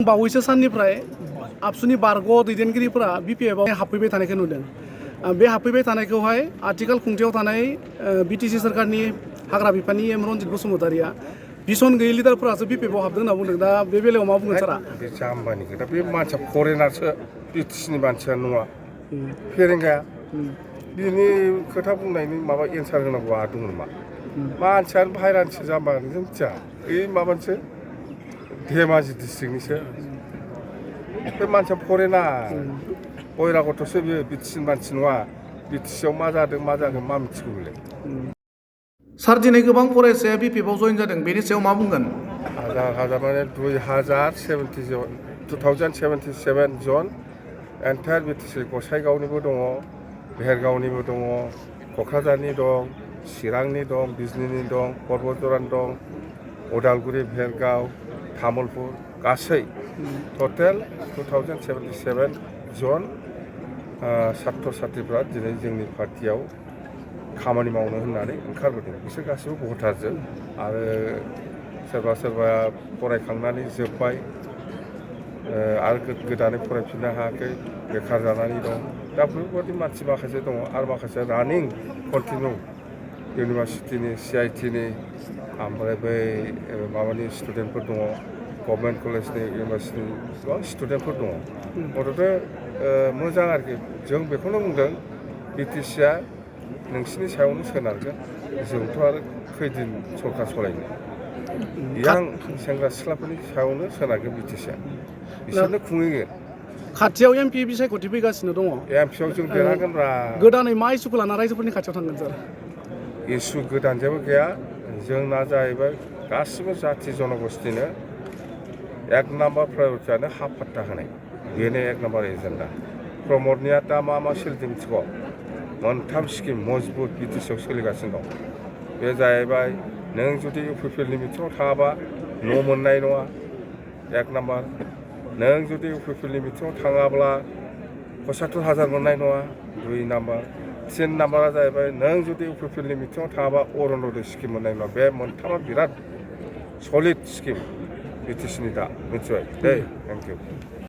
बावैसो साननिफ्राय आबसुनि बारग' दैदेनगिरिफोरा बिपिएफआव हाबफैबाय थानायखौ नुदों। बे हाबफैबाय थानायखौहाय आथिखाल खुंथायाव थानाय बिटिसि सोरखारनि हाग्रा बिफाननि रन्जित बसुमतारिया बिसन गैयै लिडारफोरासो बिपिएफआव हाबदों होनना बुंदों। दा बे बेलायाव मा बुंगोन सारा? बे जाम्बानि खोथा। बे मानसिया फरेनारसो, बिटिसिनि मानसिया नङा, फेरेंगाया। बिनि खोथा बुंनायनि माबा एन्सार होनांगौ आहा दङ नामा? मानसियानो बाहेरानिसो, जाम्बा जों मिथिया। ओइ माबानिसो धेमाजि डिस्ट्रिक्टनिसो। बे मानसिया फरेनार, बहिरागतसो बेयो, बिटिसिनि मानसि नङा। बिटिसिआव मा जादों मा जागोन मा मिथिगौ बेलाय। सार, दिनै गोबां फरायसाया बिपिएफआव जइन जादों, बेनि सायाव मा बुंगोन? हाजार माने 2077 जन एन्टायार बिटिसि, गसाइगावनिबो दङ, भेरगावनिबो दङ, क'क्राझारनि दं, चिरांनि दं, बिजनीनि दं, परबतजरानि दं, उदालगुरि, भेरगाव, तामुलपुर, गासै टटेल 2077 जन सात्र साथ्रिफ्रा दिनै जोंनि पार्टियाव खामानि मावनो होननानै ओंखारबोदों। बिसोर गासैबो भटारजों, आरो सोरबा सोरबा फरायखांनानै जोब्बाय, आरो गोदानै फरायफिननो हायाखै, बेखार जानानै दं। दा बेफोरबायदि मानसि माखासे दङ, आरो माखासे रानिं कन्टिनिउ इउनिभारसिटिनि, सिआइटिनि, ओमफ्राय बै माबानि स्टुडेन्टफोर दङ, गभर्नमेन्ट कलेजनि, इउनिभारसिटिनि गोबां स्टुडेन्टफोर दङ। मथथे मोजां आरोखि। जों बेखौनो बुंदों, बिटिसिआ नोंसिनि सायावनो सोनारगोन। जोंथ' आरो खैदिन सरकार सालायनो। यां सेंग्रा सिख्लाफोरनि सायावनो सोनारगोन बिटिसिआ। बिसोरनो खुंहैगोन। खाथियाव एमपि बिसायख'थि फैगासिनो दङ। एमपिआव जों देरहागोनब्रा। गोदानै मा इसुखौ लाना रायजोफोरनि खाथियाव थांगोन सार? इसु गोदान जेबो गैया। जोंना जाहैबाय गासिबो जाथि जनगोष्ठीनो एक नाम्बार प्रायरिटियानो हा फाट्टा होनाय। बेनो एक नाम्बार एजेन्डा। प्रमदनिया दा मा मा सोलिदों मिथिगौ? मोनथाम स्किम मजबुत बिटिसिआव सोलिगासिनो दं। बे जाहैबाय, नों जुदि इउपिपिएलनि मिटिङाव थाङाबा न' मोननाय नङा, एक नाम्बार। नों जुदि इउपिपिएलनि मिटिङाव थाङाब्ला 75,000 मोननाय नङा, 2 नाम्बार। 3 नाम्बारा जाहैबाय, नों जुदि इउपिपिएलनि मिटिङाव थाङाबा अरुण'दय स्किम मोननाय नङा। बे मोनथामा बिराद सलिड स्किम बिटिसिनि दा, मिथिबाय? दे, थेंक इउ।